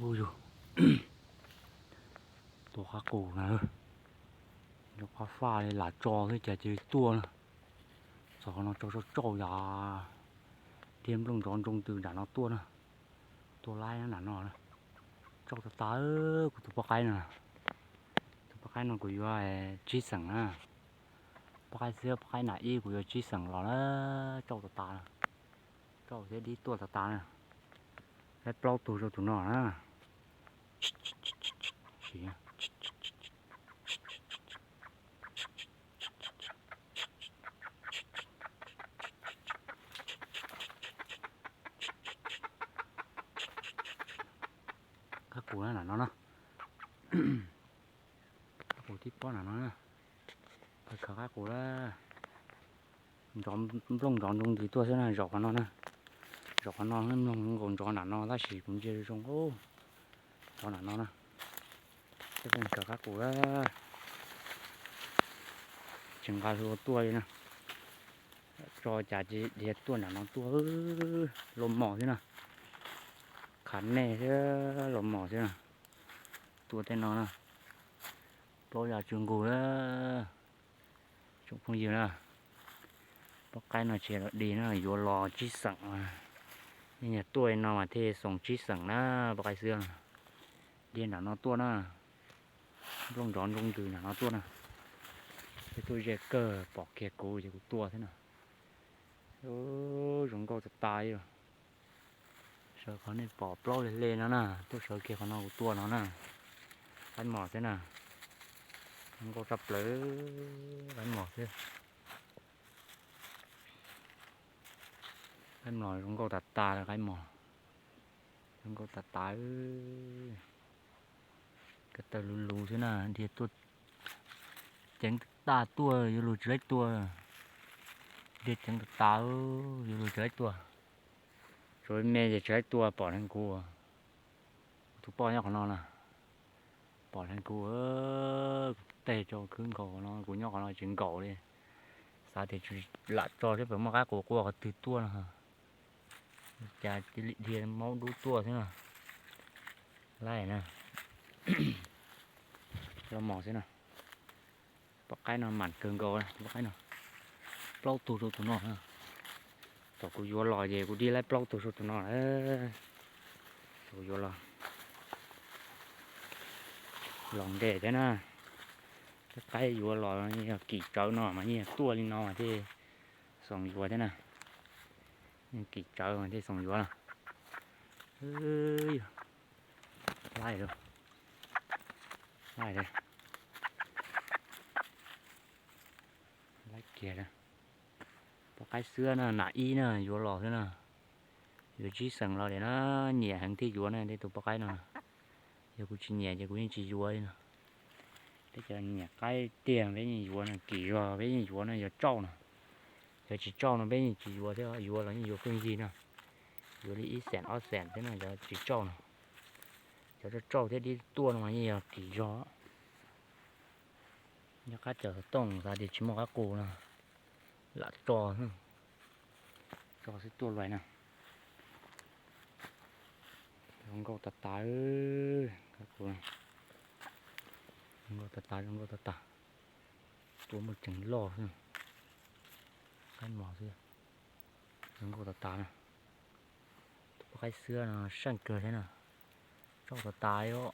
Ub yug, tua qab qus na, nrov qab faj li lam tso xwb cas cia li tuaj na. Txog qhov no tso tsauj tsauj yam, dhia nplooj ntsov ntsoo ntws nram no tuaj na. Tuaj laib nram no, tsauj tas tas. Kuv tus poj qaib no, tus poj qaib no kuv yuav tsib xeem na. Poj qaib xwb poj qaib nam ib kuv yuav tsib xeem los na. Tsauj tas tas, tsauj thiab dib tuaj tas tas na. Laib plaub tug rau tus no na. Qab qus na, nram no na. Qab qus tib pob nram no na. Khaws qab qus na. Nplooj ntsov ntsoo ntws tuaj xwb na, zaum qhov no na. Zaum qhov no mloog nkaus ntsov nram no tab sis kuv ntsia zoo zoo ntsov nram no na. Khaws qab qus na. Tsis nqa hlua tuaj li na. Tso cas dhia tuaj nram no tuaj, los mos xwb na. Khav nej thiab los mos xwb na. Tuaj tej no na, plaub yam tsw nqus na. Tsoom phooj ywg na, poj qaib no tsis yog di na, yuav los tsib xeem. Yeej yog tuaj li no mas thiaj xoom tsib xeem na, poj qaib xwb. Dhia nram no tuaj na, nplooj ntsov ntsoo ntws nram no tuaj na. Peb tuaj ze kawg pom kiag kuv ces kuv tua thiab na. Zoo nkauj tas tas li. Sawv qhov nej pom plaub hle hle no na, tuaj sawv kiag qhov no kuv tua no na. Qaib mos xwb na. Zoo nkauj tshaj plaws, qaib mos xwb. Qaib mos zoo nkauj tas tas li, qaib mos zoo nkauj tas tas. Ko taw luv luv xwb na, dhia tuaj ceev tas tuaj, yuav luag tsis laib tua. Dhia ceev tas tas, yuav luag tsis laib tua. Tsuav me ces tsis laib tua, pom dheev kuv. Kuv tus poj nyob qhov no na, pom dheev kuv, kuv tej tso khwb nkaus qhov no, kuv nyob qhov no tsis nkaum li. Xav tias lam tso seb puas muaj qab qus quaj qhov twg tuaj no. Cas cia li dhia maub dub tuaj xwb na. Laib na, los mos xwb na. Poj qaib no mam kawg nkaus, poj qaib no. Plaub tug rau tus no. Thaum kuv yuav los ces kuv dib laib plaub tug rau tus no. Thaum kuv yuav los, los ntes thiab na. Poj qaib yuav los yog kim tsawv no mas yeej tuaj li no mas thiaj xoom yuav thiab na. Yeej kim tsawv mas thiaj xoom yuav na. Laib, laib, laib kiag. Poj qaib xwb na, nam ib na, yuav los xwb na. Yuav tsib xeem los li na, nyiam heev thiaj yuav na, tej tus poj qaib no. Yog kuv tsis nyiam ces kuv yeej tsis yuav li no. Peb cov nyiam qaib tiag peb yeej yuav no, kim zog peb yeej yuav no, yog tsauj no. Cov tsis tsauj no peb yeej tsis yuav thiab, yuav los yeej yuav pheej yig no. Yuav li ib xeem ob xeem thiab no, cov tsis tsauj no. Cov tsauj tsauj thiab dib tuaj no mas yeej yog kim zog. Nyob qab cawm xov tooj xav tias tsis muaj qab qus no, lam tso, tso xwb tuaj lais na. Zoo nkauj tas tas, zoo nkauj tas tas, zoo nkauj tas tas. Tua muaj tseem loj xwb. Qaib mos xwb. Zoo nkauj tas tas na. Tus poj qaib xwb no seej kawg thiab na. Tsauj tas tas li os.